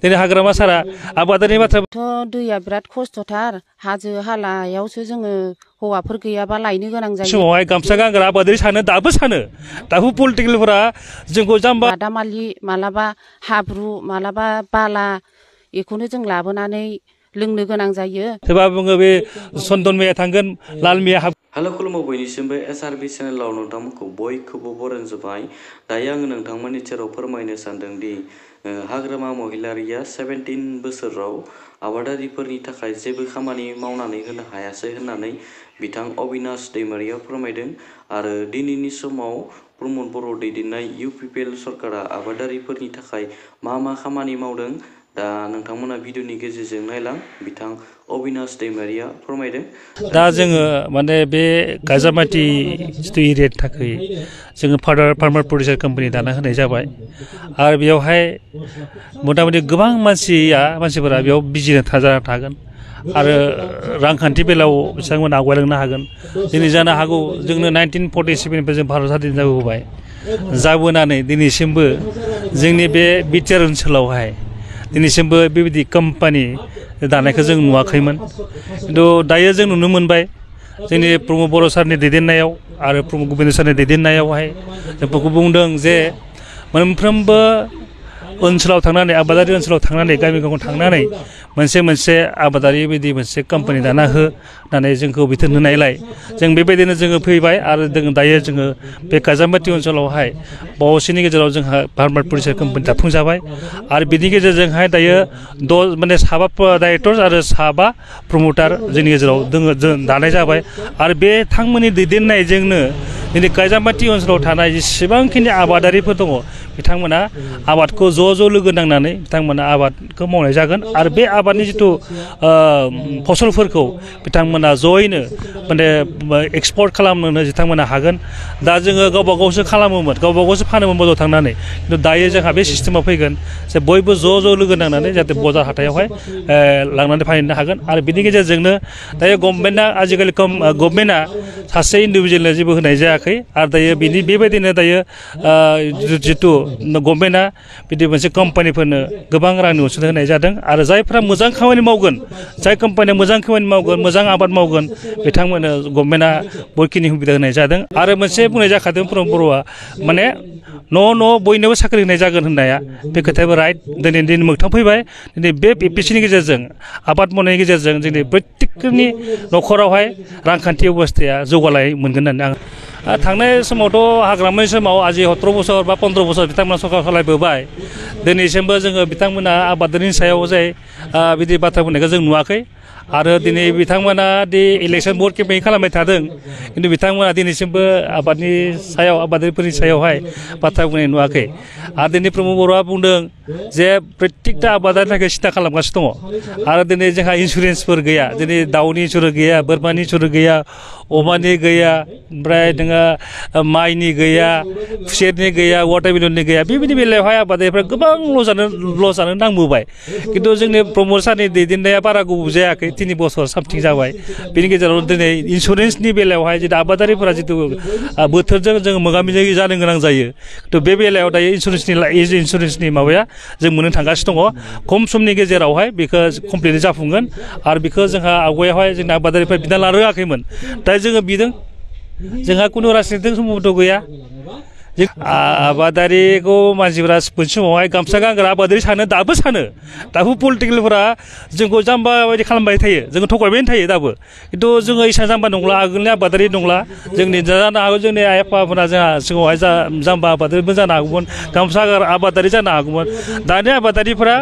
दिनै हाग्रामा सारा आबादारिनि बाथ्रा दैया बिराद खस्थ'थार हाजो हालायावसो जोङो हौवाफोर गैयाबा लायनो गोनां जायो समावहाय गामसा गानग्रा आबादारि दाबो पलिटिकेलफोरा जोंखौ जाम्बा बादामालि मालाबा हाब्रु मालाबा बाला बेखौनो जों लाबोनानै लोंनो गोनां जायो सोरबा बुङो बे चन्दन मिया थांगोन लाल मिया हेल' खुलुमो बयनिसिमबो SRB चेनेलाव नोंथांमोनखौ बयखौबो बरायजोबबाय दायो आङो नोंथांमोननि सेराव फोरमायनो सानदों दि हाग्रामा महिलारिया 17 बोसोराव आबादारिफोरनि थाखाय जेबो खामानि मावनानै होनो हायासै होननानै बिथां अबिनाश दैमारिया फोरमायदों आरो दिनैनि समाव प्रमद बर' दैदेननाय UPPL सरकारा आबादारिफोरनि थाखाय मा खामानि मावदों दा नोंथांमोना भिडिअनि गेजेरजों नायलां बिथां अबिनाश दैमारिया फोरमायदों दा जोङो माने बे गाजामाति जिथु एरियानि थाखाय जोङो फार्मार प्रडिउसार कम्पानि दाना होनाय जाबाय आरो बेयावहाय मथा-मथि गोबां मानसिफोरा बेयाव बिजिनो थागोन आरो रांखान्थि बेलायाव बिथांमोना आवगायलांनो हागोन दिनै जानो हागौ जोंनो 1947निफ्राय जों भारत हादर जाबोबाय जाबोनानै दिनैसिमबो जोंनि बे बिटिआर ओनसोलावहाय दिनैसिमबो बेबायदि कम्पानि दानायखौ जों नुवाखैमोन खिन्थु दायो जों नुनो मोनबाय जोंनि प्रमद बर' सारनि दैदेननायाव आरो प्रमद गबिन्द सारनि दैदेननायावहाय जोंखौ बुंदों जे मोनफ्रोमबो ओनसोलाव थांनानै आबादारि ओनसोलाव थांनानै गामि गामियाव थांनानै मोनसे आबादारि बायदि मोनसे कम्पानि दाना हो होननानै जोंखौ बिथोन होनायलाय जों बेबायदिनो जोङो फैबाय आरो दायो जोङो बे गाजामाति ओनसोलावहाय बावैसोनि गेजेराव जोंहा फार्मार प्रडिउसार कम्पानि दाफुंजाबाय आरो बिनि गेजेरजोंहाय दायो साबा डाइरेक्टर आरो साबा प्रमटार जोंनि गेजेराव जों दानाय जाबाय आरो बे बिथांमोननि दैदेननायजोंनो दिनै गाजामाति ओनसोलाव थानाय जेसेबांखिनि आबादारिफोर दङ बिथांमोना आबादखौ ज' लोगो नांनानै बिथांमोना आबादखौ मावनाय जागोन आरो बे आबादनि जिथु फसलफोरखौ बिथांमोना जयैनो माने एक्सपर्ट खालामनो बिथांमोना हागोन दा जोङो गावबा गावसो खालामोमोन गावबा गावसो फानोमोन बाजाराव थांनानै खिन्थु दायो जोंहा बे सिस्टेमाव फैगोन जे बयबो ज' लोगो नांनानै जाहाथे बाजार हाथायावहाय लांनानै फानहैनो हागोन आरो बिनि गेजेरजोंनो दायो गभर्नमेन्टआ आजिखालि गभर्नमेन्टआ सासे इन्डिभिजुवेलनो जेबो होनाय जायाखै आरो दायो बेबायदिनो दायो जितु गभर्नमेन्टआ बिदि मोनसे कम्पानिफोरनो गोबां रांनि अनसुंथाइ होनाय जादों आरो जायफ्रा मोजां खामानि मावगोन जाय कम्पानिया मोजां खामानि मावगोन मोजां आबाद मावगोन बिथांमोननो गभर्नमेन्टआ बयखिनि सुबिदा होनाय जादों आरो मोनसे बुंनाय जाखादों प्रमद बर'आ माने न' बयनोबो साख्रि होनाय जागोन होननाया बे खोथायाबो राइट दिनै मोगथां फैबाय दिनै बे APCनि गेजेरजों आबाद मावनायनि गेजेरजों जोंनि प्रत्येकनि न'खरावहाय रांखान्थि अबस्थाया जौगानाय मोनगोन होननानै आं थांनाय समावथ' हाग्रामानि समाव आजि 17 बोसोर बा 15 बोसोर बिथांमोना सरकार सालायबोबाय दिनैसिमबो जोङो बिथांमोना आबादारिनि सायाव जाय बिदि बाथ्रा बुंनायखौ जों नुवाखै आरो दिनै बिथांमोना दि इलेक्सन बर्ड केम्पेइन खालामबाय थादों खिन्थु बिथांमोना दिनैसिमबो आबादनि सायाव आबादारिफोरनि सायावहाय बाथ्रा बुंनाय नुवाखै आरो दिनै प्रमद बर'आ बुंदों जे प्रत्येकटा आबादारिनि थाखाय सिन्था खालामगासिनो दङ आरो दिनै जोंहा इन्सुरेन्सफोर गैया दिनै दाउनि इन्सुरेन्स गैया बोरमानि इन्सुरेन्स गैया अमानि गैया ओमफ्राय नोङो माइनि गैया खुसेरनि गैया वाटारमेलननि गैया बेबायदि बेलायावहाय आबादारिफ्रा गोबां लस जानो नांबोबाय खिन्थु जोंनि प्रमद सारनि दैदेननाया बारा गोबाव जायाखै 3 बोसोर सामथिं जाबाय बेनि गेजेराव दिनै इन्सुरेन्सनि बेलायावहाय जितु आबादारिफोरा जितु बोथोरजों जों मोगा-मोगि जानो गोनां जायो थ' बे बेलायाव दायो इन्सुरेन्सनि माबाया जों मोननो थांगासिनो दङ खम समनि गेजेरावहाय बेखौ कमप्लिटलि जाफुंगोन आरो बेखौ जोंहा आवगायावहाय जोंनि आबादारिफ्रा बिना लानो रोङाखैमोन दा जोङो बिदों जोंहा खुनु राजनितिक सम्बन्ध गैया आबादारिखौ मानसिफोरा मोनसे समावहाय गामसा गानग्रा आबादारि दाबो पलिटिकेलफोरा जोंखौ जाम्बा बायदि खालामबाय थायो जोङो थगायबायनो थायो दाबो खिन्थु जोङो इसा जाम्बा नंला आगोलनि आबादारि नंला जोंनि जानो हागौ जोंनि आइ आफाफोरा जोंहा सिगाङावहाय जाम्बा आबादारिबो जानो हागौमोन गामसा गानग्रा आबादारि जानो हागौमोन दानि आबादारिफोरा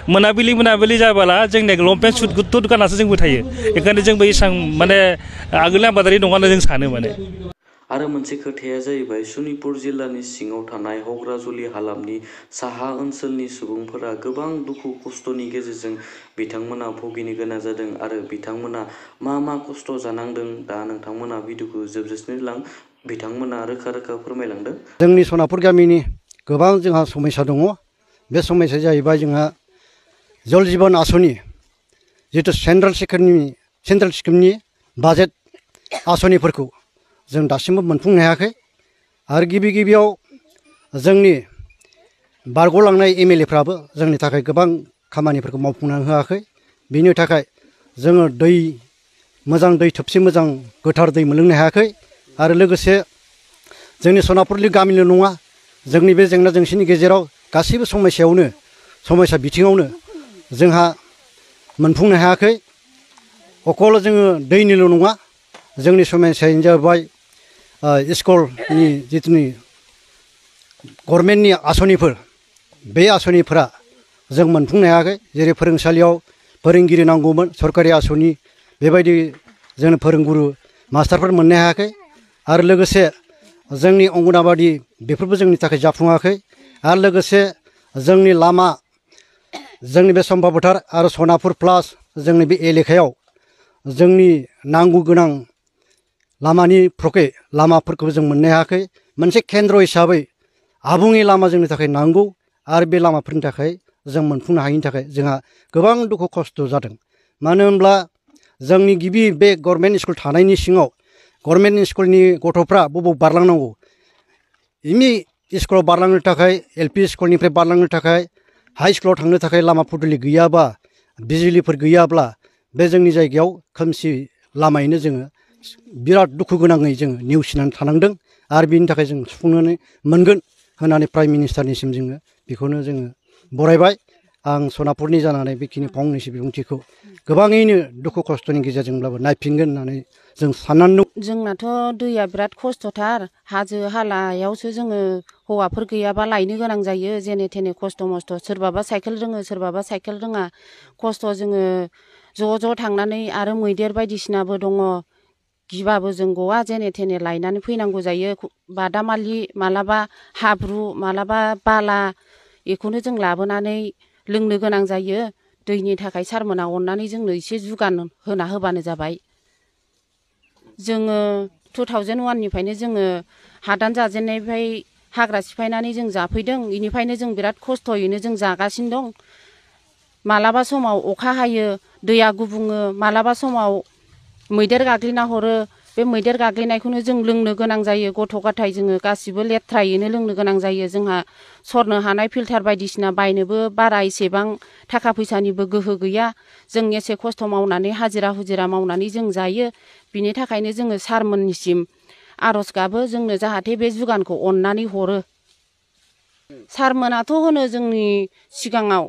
मोनाबिलि जाबोला जोंनि लंपेन्ट सुट गुद गाननासो जोंबो थायो बेखायनो जोंबो इसां माने आगोलनि आबादारि नङानो जों सानो माने आरो मोनसे खोथाया जाहैबाय सनितपुर जिल्लानि सिङाव थानाय हग्राजुलि हालामनि साहा ओनसोलनि सुबुंफोरा गोबां दुखु खस्थ'नि गेजेरजों बिथांमोना भुगिनो गोनां जादों आरो बिथांमोना मा खस्थ' जानांदों दा नोंथांमोना भिडिअखौ जोबजासिम बिथांमोना रोखा फोरमायलांदों जोंनि सनापुर गामिनि गोबां जोंहा समस्या दङ बे समस्याया जाहैबाय जोंहा जल जीवन आसनि जितु सेन्ट्रेल स्किमनि बाजेट आसनिफोरखौ जों दासिमबो मोनफुंनो हायाखै आरो गिबियाव जोंनि बारग'लांनाय MLA फ्राबो जोंनि थाखाय गोबां खामानिफोरखौ मावफुंनानै होआखै। बिनि थाखाय जोङो मोजां दै थोबसे मोजां गोथार दै मोनलोंनो हायाखै। आरो लोगोसे जोंनि सनापुरनि गामिल' नङा, जोंनि बे जेंना जेंसिनि गेजेराव गासैबो समस्या बिथिङावनो जोंहा मोनफुंनो हायाखै। अकल जोङो दैनिल' नङा, जोंनि समस्यायानो जाबाय स्कुलनि जिथुनि गभर्नमेन्टनि आसनिफोर, बे आसनिफोरा जों मोनफुंनो हायाखै। जेरै फोरोंसालियाव फोरोंगिरि नांगौमोन, सरकारि आसनि बेबायदि जोंनो फोरोंगुरु मास्टारफोर मोननो हायाखै। आरो लोगोसे जोंनि अंगनाबादि बेफोरबो जोंनि थाखाय जाफुङाखै। आरो लोगोसे जोंनि लामा, जोंनि बे सम्पा फोथार आरो सनापुर प्लास जोंनि बे एलेकायाव जोंनि नांगौ गोनां लामाफोरखौ जों मोननो हायाखै। मोनसे केन्द्र हिसाबै आबुङै लामा जोंनि थाखाय नांगौ। आरो बे लामाफोरनि थाखाय जों मोनफुंनो हायैनि थाखाय जोंहा गोबां दुखु खस्थ' जादों। मानो होनब्ला जोंनि गिबि बे गभर्नमेन्ट स्कुल थानायनि सिङाव गभर्नमेन्ट स्कुलनि गथ'फ्रा बबाव बारलांनांगौ, एमइ स्कुलाव बारलांनो थाखाय, एलपि स्कुलनिफ्राय बारलांनो थाखाय, हाइ स्कुलाव थांनो थाखाय लामा फुदुलि गैयाबा, बिजुलिफोर गैयाब्ला बे जोंनि जायगायाव खोमसि लामायैनो जोङो बिराद दुखु गोनाङै जोङो नेवसिनानै थानांदों। आरो बिनि थाखाय जों सुफुंनानै मोनगोन होननानै प्राइम मिनिस्टारनिसिम जोङो बेखौनो जोङो बरायबाय। आं सनापुरनि जानानै बेखिनि फंनैसो बिबुंथिखौ गोबाङैनो दुखु खस्थ'नि गेजेरजोंब्लाबो नायफिनगोन होननानै जों साननानै दं। जोंनाथ' दैया बिराद खस्थ'थार। हाजो हालायावसो जोङो हौवाफोर गैयाबा लायनो गोनां जायो। जेने थेने खस्थ' मस्थ', सोरबाबा साइकेल रोङो, सोरबाबा साइकेल रोङा, खस्थ' जोङो ज' थांनानै। आरो मैदेर बायदिसिनाबो दङ, गिबाबो जों गवा, जेने थेने लायनानै फैनांगौ जायो। बादामालि, मालाबा हाब्रु, मालाबा बाला, बेखौनो जों लाबोनानै लोंनो गोनां जायो। दैनि थाखाय सारमोना अननानै जोंनो एसे जुगान होना होबानो जाबाय। जोङो 2001निफ्रायनो जोङो हादान जाजेननायनिफ्राय हाग्रा सिफायनानै जों जाफैदों। बेनिफ्रायनो जों बिराद खस्थ'यैनो जों जागासिनो दं। मालाबा समाव अखा हायो, दैया गुबुङो, मालाबा समाव मैदेर गाग्लिना हरो। बे मैदेर गाग्लिनायखौनो जों लोंनो गोनां जायो। गथ' गथाय जोङो गासिबो लेथ्रायैनो लोंनो गोनां जायो। जोंहा सरनो हानाय फिल्टार बायदिसिना बायनोबो बारा एसेबां थाखा फैसानिबो गोहो गैया। जों एसे खस्थ' मावनानै हाजिरा हुजिरा मावनानै जों जायो। बिनि थाखायनो जोङो सारमोननिसिम आर'ज गाबो, जोंनो जाहाथे बे जुगानखौ अननानै हरो। सारमोनाथ' होनो जोंनि सिगाङाव,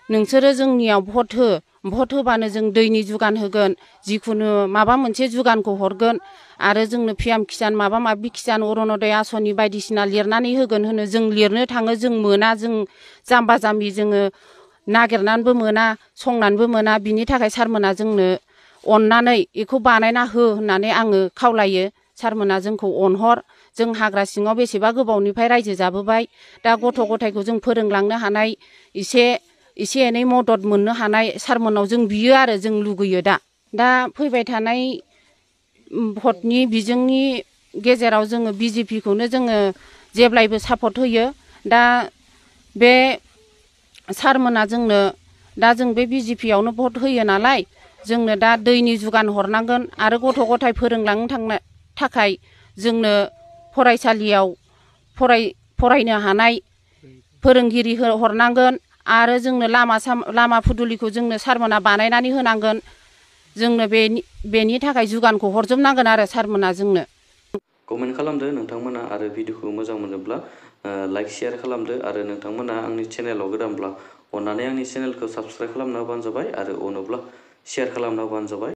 नोंसोरो जोंनियाव भट हो, भट होबानो जों दैनि जुगान होगोन, जिखुनु माबा मोनसे जुगानखौ हरगोन। आरो जोंनो पिएम किसान, माबा माबि किसान, अरुनदय आसनि बायदिसिना लिरनानै होगोन होनो। जों लिरनो थाङो, जों मोना, जों जाम्बा जाम्बि, जोङो नागिरनानैबो मोना, संनानैबो मोना। बिनि थाखाय सारमोना जोंनो अननानै बेखौ बानायना हो होननानै आङो खावलायो। सारमोना जोंखौ अनहर। जों हाग्रा सिङाव बेसेबा गोबावनिफ्राय रायजो जाबोबाय। दा गथ' गथायखौ जों फोरोंलांनो हानाय, एसे एनै मदद मोननो हानाय सारमोनाव जों बियो आरो जों लुगैयो। दा फैबाय थानाय भटनि बिजोंनि गेजेराव जोङो बिजेपिखौनो जोङो जेब्लायबो सापर्ट होयो। दा बे सारमोना जोंनो, दा जों बे बिजेपियावनो भट होयो नालाय, जोंनो दा दैनि जुगान हरनांगोन। आरो गथ' गथाय फोरोंलांनो थांनो थाखाय जोंनो फरायसालियाव फरायनो हानाय फोरोंगिरि हरनांगोन। आरो जोंनो लामा फुदुलिखौ जोंनो सारमोना बानायनानै होनांगोन। जोंनो बेनि थाखाय जुगानखौ हरजोबनांगोन आरो सारमोना जोंनो। कमेन्ट खालामदो नोंथांमोना, आरो भिडिअखौ मोजां मोनोब्ला लाइक शेयार खालामदो। आरो नोंथांमोना आंनि चेनेलाव गोदानब्ला अननानै आंनि चेनेलखौ साबस्क्राइब खालामना होबानो जाबाय। आरो अनोब्ला शेयार खालामना होबानो जाबाय।